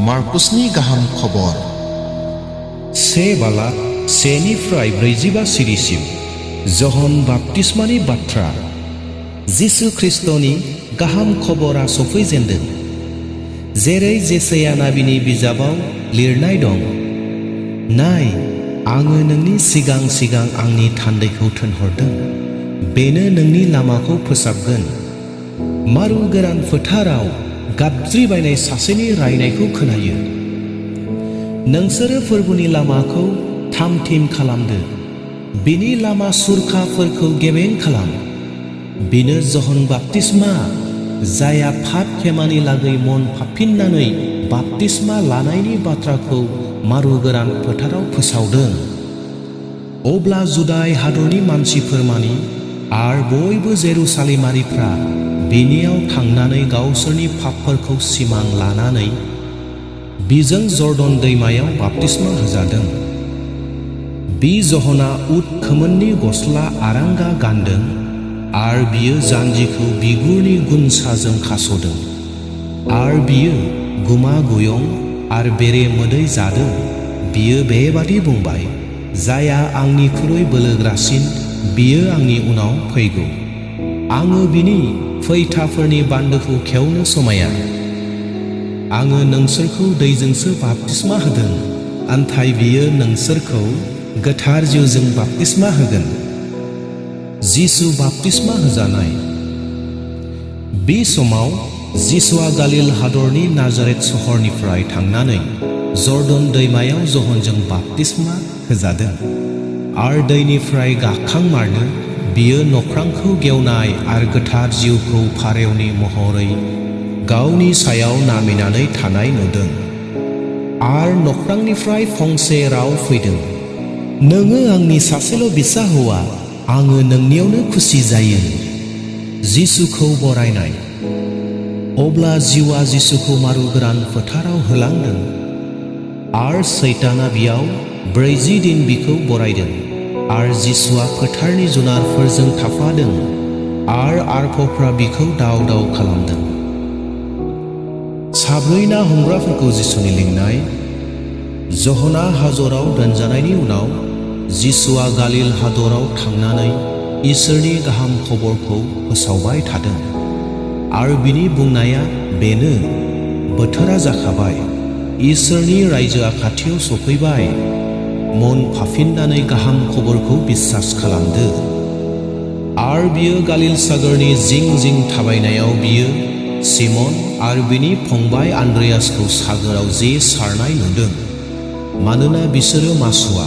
मार्कुसनि गाहाम खबर 1:1-45 सिरिसिम जहन बाप्तिस्मानि बाथ्रा जिसु ख्रिस्टनि गाहाम खबरा सफैजेनदों जेरै जेसाया नाबिनि बिजाबाव लिरनाय दं। नाय, आङो नोंनि सिगां सिगां आंनि थान्दैखौ थोनहरदों, बेनो नोंनि लामाखौ फोसाबगोन। मारु गोरान फोथाराव गाबज्रिबायनाय सासेनि रायनायखौ खोनायो। नोंसोरो फोरबोनि लामाखौ थाम-थिम खालामदो, बिनि लामा सुरखाफोरखौ गेबें खालाम। बेनो जहन बाप्तिस्मा, जायहा फाप खेमानि लागै मन फाफिननानै बाप्तिस्मा लानायनि बाथ्राखौ मारु गोरान फोथाराव फोसावदों। अब्ला जुदाय हादरनि मानसिफोरमानि आर बयबो जेरुसालेमारिफ्रा बिनियाव थांनानै गावसोरनि पापफोरखौ सिमां लानानै बिजों जर्डन दैमायाव बाप्तिस्मा होजादों। बि जहना उट खोमोननि गस्ला आरांगा गानदों आर बियो जानजिखौ बिगुरनि गुनसाजों खास'दों। आर बियो गुमा गयं आर बेरे मोदै जादों। बियो बेबादि बुंबाय, जायहा आंनिख्रुइ बोलोग्रासिन, बियो आंनि उनाव फैगौ। आङो बिनि फैथाफोरनि बान्दोखौ खेवनो समाया। आङो नोंसोरखौ दैजोंसो बाप्तिस्मा होदों, नाथाय बियो नोंसोरखौ गोथार जिउजों बाप्तिस्मा होगोन। जिसु बाप्तिस्मा होजानाय। बे समाव जिसुआ गालिल हादरनि नाजारेत सहरनिफ्राय थांनानै जर्डन दैमायाव जहनजों बाप्तिस्मा होजादों। आर दैनिफ्राय गाखांमारनो बियो नख्रांखौ गेवनाय आर गोथार जिउखौ फारेवनि महरै गावनि सायाव नामिनानै थानाय नुदों। आर नख्रांनिफ्राय फंसे राव फैदों, नोङो आंनि सासेल' बिसा हौवा, आङो नोंनियावनो खुसि जायो। जिसुखौ बरायनाय। अब्ला जिउआ जिसुखौ मारु गोरान फोथाराव होलांदों। आर सैताना बियाव 40 दिन बिखौ बरायदों। आर जिसुआ फोथारनि जुनारफोरजों थाफादों। आर आरफफ्रा बिखौ दाव दाव खालामदों। साब्रै ना हमग्राफोरखौ जिसुनि लिंनाय। जहना हाजराव दोनजानायनि उनाव जिसुआ गालिल हादराव थांनानै इसोरनि गाहाम खबरखौ फोसावबाय थादों। आर बिनि बुंनाया बेनो, बोथोरा जाखाबाय, इसोरनि रायजोआ खाथियाव सफैबाय। मन फाफिननानै गाहाम खबरखौ बिसास खालामदो। आर बियो गालिल सागरनि जिं जिं थाबायनायाव बियो सिमन आर बिनि फंबाय आन्द्रियासखौ सागोराव जे सारनाय नुदों, मानोना बिसोरो मासुवा।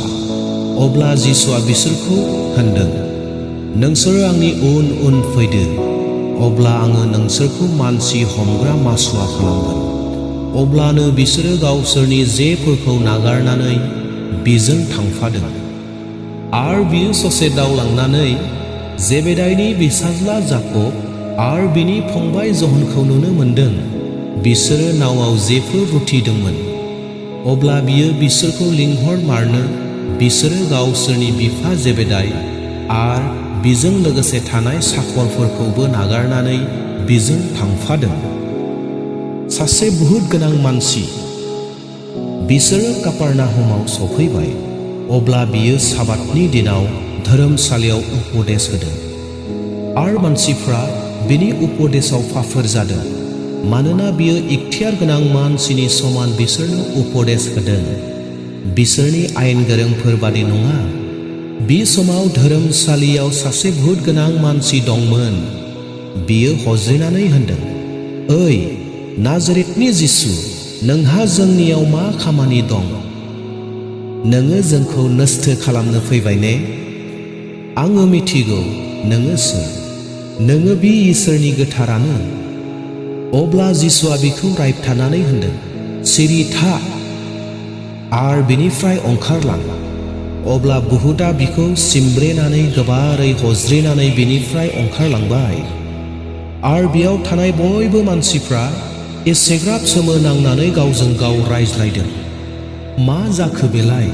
अब्ला जिसुआ बिसोरखौ होनदों, नोंसोरो आंनि उन उन फैदो, अब्ला आङो नोंसोरखौ मानसि हमग्रा मासुवा खालामगोन। अब्लानो बिसोरो गावसोरनि जेफोरखौ नागारनानै बिजों थांफादों। आर बियो ससे दावलांनानै जेबेदाइनि बिसाज्ला जाकब आर बिनि फंबाय जहनखौ नुनो मोनदों। बिसोरो नावआव जेफोर रुथिदोंमोन। अब्ला बियो बिसोरखौ लिंहर मारनो बिसोरो गावसोरनि बिफा जेबेदाइ आर बिजों लोगोसे थानाय साखरफोरखौबो नागारनानै बिजों थांफादों। सासे बुहुत गोनां मानसि। बिसोरो कापारनाहुमाव सफैबाय। अब्ला बियो साबातनि दिनाव धोरोमसालियाव उपदेश होदों। आर मानसिफ्रा बिनि उपदेशआव फाफोर जादों, मानोना बियो इख्तियार गोनां मानसिनि समान बिसोरनो उपदेश होदों, बिसोरनि आयेन गोरोंफोर बादि नङा। बे समाव धोरोमसालियाव सासे बुहुत गोनां मानसि दंमोन। बियो हज्रिनानै होनदों, ओइ नाजारेतनि जिसु, नोंहा जोंनियाव मा खामानि दं? नोङो जोंखौ नस्थ खालामनो फैबाय ने? आङो मिथिगौ नोङो सोर। नोङो बि इसोरनि गोथारानो। अब्ला जिसुआ बिखौ रायबथानानै होनदों, सिरि था आर बिनिफ्राय ओंखारलां। अब्ला बुहुतआ बिखौ सिमब्रेनानै गोबारै हज्रिनानै बिनिफ्राय ओंखारलांबाय। आर बेयाव थानाय बयबो मानसिफ्रा एसेग्राब सोमोनांनानै गावजों गाव रायज्लायदों, मा जाखो बेलाय?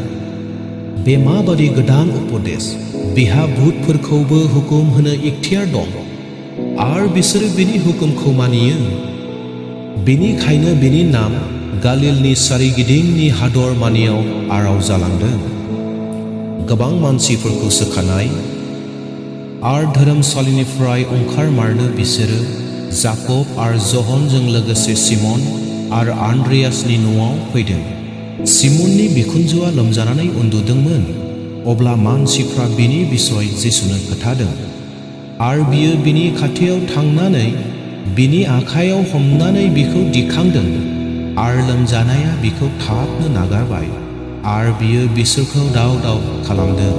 बे माबादि गोदान उपदेश? बिहा भुतफोरखौबो हुकुम होनो इख्तियार दं, आर बिसोरो बिनि हुकुमखौ मानियो। बेनिखायनो बिनि नाम गालिलनि सारिगिदिंनि हादर मानियाव आराव जालांदों। गोबां मानसिफोरखौ सोखानाय आरो धोरोमसालिनिफ्राय ओंखारमारनो बिसोरो जाकब आरो जहनजों लोगोसे सिमन आरो आन्द्रियासनि न'आव फैदों। सिमननि बिखुनजोआ लोमजानानै उन्दुदोंमोन। अब्ला मानसिफ्रा बिनि बिसय जिसुनो खोथादों आरो बियो बिनि खाथियाव थांनानै बिनि आखायाव हमनानै बिखौ दिखांदों आरो लोमजानाया बिखौ थाबनो नागारबाय आरो बियो बिसोरखौ दाव दाव खालामदों।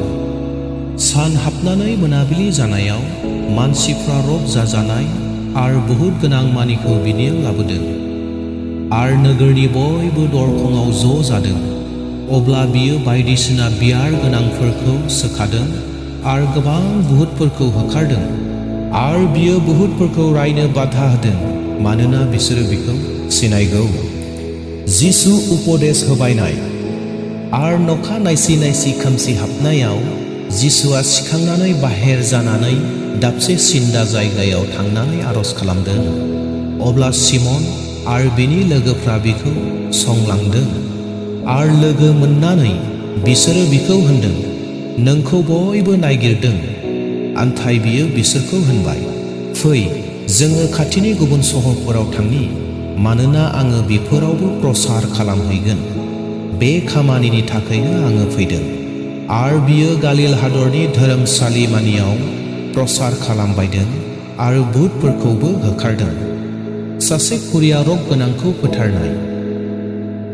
सान हाबनानै मोनाबिलि जानायाव मानसिफ्रा रब जाजानाय आरो बहुद गोनां मानिखौ बिनियाव लाबोदों आरो नोगोरनि बयबो दरखङाव ज' जादों। अब्ला बियो बायदिसिना बियार गोनांफोरखौ सोखादों आरो गोबां बुहुतफोरखौ होखारदों आरो बियो बुहुतफोरखौ रायनो बाधा होदों मानोना बिसोरो बिखौ सिनायगौ। जिसु उपदेश होबायनाय आरो नखा नायसि नायसि खोमसि हाबनायाव जिसुआ सिखांनानै बाहेर जानानै दाबसे सिन्दा जायगायाव थांनानै आरज खालामदों। अब्ला सिमन आरो बिनि लोगोफ्रा बिखौ संलांदों आरो लोगो मोननानै बिसोरो बिखौ होनदों, नोंखौ बयबो नायगिरदों। आन्थाय बियो बिसोरखौ होनबाय, फै जोङो खाथिनि गुबुन सहरफोराव थांनि, मानोना आङो बेफोरावबो प्रसार खालामहैगोन। बे खामानिनि थाखायनो आङो फैदों। आरो बियो गालिल हादरनि धोरोमसालिमानियाव प्रसार खालामबायदों आरो भुतफोरखौबो होखारदों। सासे खुरिया रग गोनांखौ फोथारनाय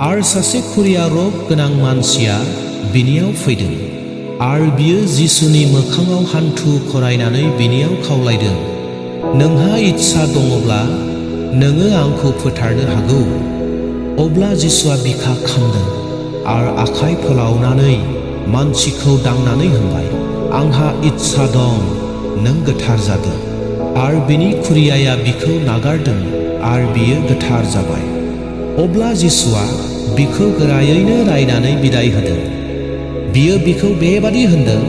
आरो सासे खुरिया रग गोनां मानसिया बिनियाव फैदों आरो बियो जिसुनि मोखाङाव हान्थु खरायनानै बिनियाव खावलायदों, नोंहा इच्छा दङब्ला नोङो आंखौ फोथारनो हागौ। अब्ला जिसुआ बिखा खामदों आरो आखाइ फोलावनानै मानसिखौ दांनानै होनबाय, आंहा इच्छा दं, नों गोथार जादो। आरो बिनि खुरियाया बिखौ नागारदों आरो बियो गोथार जाबाय। अब्ला जिसुआ बिखौ गोरायैनो रायनानै बिदाय होदों। बियो बिखौ बेबादि होनदों,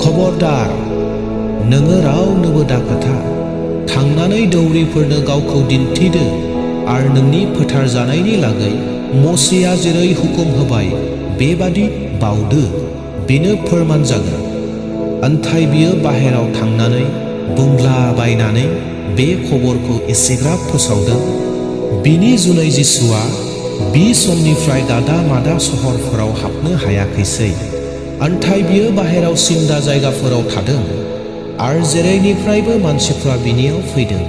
खबरदार, नोङो रावनोबो दाखोथा, थांनानै दौरिफोरनो गावखौ दिन्थिदो आरो नोंनि फोथारजानायनि लागै मसेया जेरै हुकुम होबाय बेबादि बावदो, बेनो फोरमान जागोन। ओमफ्राय बियो बाहेराव थांनानै बुंलाबायनानै बे खबरखौ एसेग्राब फोसावदों। बिनि जुनै जिसुआ बि समनिफ्राय दादा मादा सहरफोराव हाबनो हायाखैसै। ओमफ्राय बियो बाहेराव सिन्दा जायगाफोराव थादों आरो जेरैनिफ्रायबो मानसिफ्रा बिनियाव फैदों।